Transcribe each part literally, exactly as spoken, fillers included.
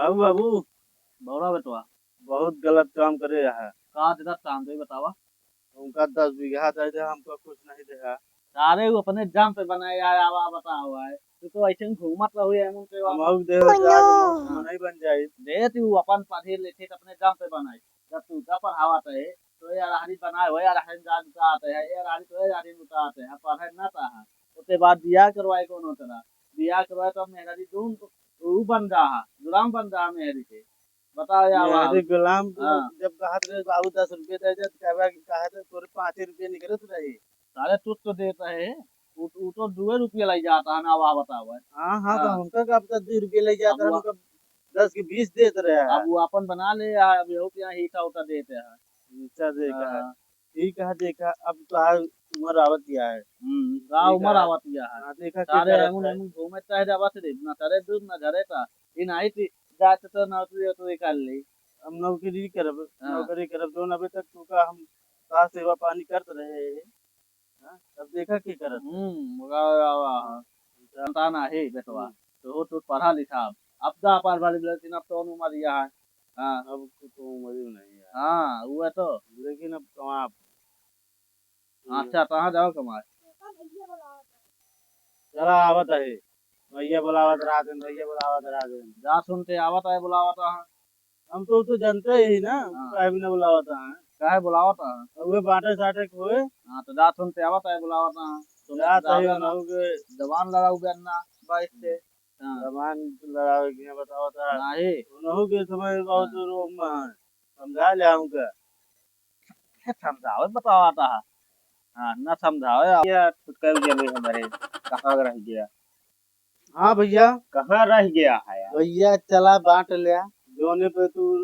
बाबू, बाबू। बौरा बेटवा। बहुत गलत काम करे है। का गलत काम करे बतावा? उनका दस बीघा दे दे, हमको कुछ नहीं दे है। सारे वो अपने दम पे बनाए यार, आवा बताओ है। तू तो ऐसे ही घूमत रहो ये मुंह पे हम आऊ दे हो जाए, तो नहीं बन जाए। दे तू अपन पढ़े लिखे तो अपने दम पे बनाए। जब तू का पढ़ावत है, तो ये अरहरी बनाए हो, ये अरहरी दाल उतारते हैं, ये अरहरी तो ये अरहरी उतारते हैं, पढ़े ना ता है। उसके बाद बियाह करवाए कोनो तरह, बियाह करवाए तो मेहरारी दून ऊ बन रहा है, गुलाम बन रहा है मेहरी के। बताओ यार ये बाबू। अरे गुलाम, हाँ। जब कहत रहे बाबू दस रुपये दे दे, तो कहबा कि कहा तो तोरे पाँच रुपये निकलत रही। साले तू तो देता है, ऊ, ऊ तो दुए रुपये लग जाता है ना, वाह बताओ है। हाँ, हाँ, तो हाँ। हमका का पता दो रुपये लग जाता अब है, वो हमका दस के बीस देत रहे हैं। अब वो अपन बना ले, या अब यहू के यहाँ ईटा उटा देते हैं। ईटा दे का। हाँ। ठीक है, देखा, अब तोहार उम्र आवत गया है। हम्म, का ठीक उम्र है। आवत गया है। हाँ, देखा, के सारे करत एमुन, है। एमुन घूमे चाहे जावा से रे, ना सारे दूर, ना घरे का। ई नाही थी, जाते तो नौकरी, नौकरी कर ली। हम नौकरी करब, हाँ। नौकरी करब, जोन अबे तक तू का हम का सेवा पानी करत रहे हैं। हाँ, अब देखा के करत है। हम्म, मगा, हाँ। जानता नाही, बेटवा। हम्म। तो तू पढ़ा लिखा। अब तो अपार वाली बोले, अब तो उम्र यह है। हाँ। अब तो उम्र ही नहीं है। हाँ, वो है तो। लेकिन अब कमा। अच्छा, कहाँ जाओ कमाए? चला, आवत है। भैया बुलावत रहत हैं, भैया बुलावत रहत हैं। जा सुनते आवत है, बुलावत है। हम तो, तो जानते ही ना, हाँ। काहे बिना बुलावत है। काहे बुलावत है? अब वे बाटे साटे के होए। हाँ, तो जा सुनते आवत है, बुलावत है। सुनते जात है, जावे ना। उनहु के जबान लड़ाऊ बे अन्ना, बाइस से। हाँ। जबान लड़ावे के बतावत है। नाही। उनहु के समय बहुत हाँ। रोग में है। समझा ले हमका। समझावे बतावत है। हाँ, ना समझावे। यार, कुछ कह गया नहीं हमारे, कहाँ रह गया? हाँ भैया। कहाँ रह गया है यार? भैया, चला बांट लिया, जोने पे तू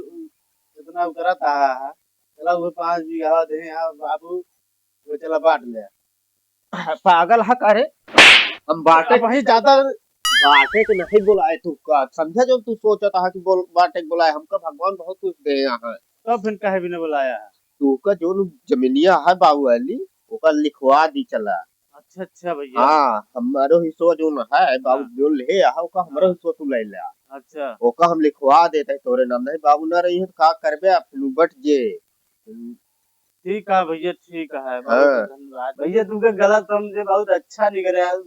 इतना करत आहा है, चला वो पाँच बीघा दे, हाँ बाबू, वो चला बांट लिया। पागल है का रे? हम बांटे अब वही ज्यादा बांटे के नहीं बुलाए तू का, समझा? जो तू सोचत है कि बोल, बांटे के बुलाए, हमका भगवान बहुत कुछ दे यहाँ। तब फिर काहे भी नहीं बुलाया है? तू का जो जमीनिया है बाबू वाली, ओका लिखवा दी चला। अच्छा, अच्छा भैया। हाँ, हमारो हिस्सा जो न है, बाबू हाँ। जो ले आ, ओका हमरो हाँ। हिस्सा तू ले ले आ। अच्छा। ओका हम लिखवा देते हैं तोरे नाम, नहीं बाबू ना रही है तो का करबे आप, फिर बट जे। ठीक है भैया, ठीक है, बहुत हाँ। धन्यवाद। भैया, तुमके गलत समझे, बहुत अच्छा निकले यार।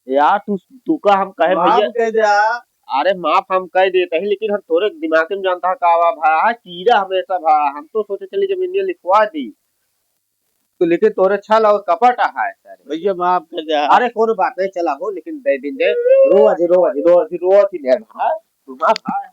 यार, तू, तू का हम कहे माफ भैया? कह दे यार। अरे, माफ हम कह देते हैं, लेकिन हम तोरे दिमाग में जानता है का बा भा, कीड़ा हमेशा भा, हम तो सोचे चली जमीनिया लिखवा दी। तो लेकिन तोरे छल और कपट है सारे। भैया माफ कर दे। अरे कोनो बात नहीं, चला हो, लेकिन दे दिन दे। रोज, रोज, रोज, रोज ही ले भाई। तू माफ भाई।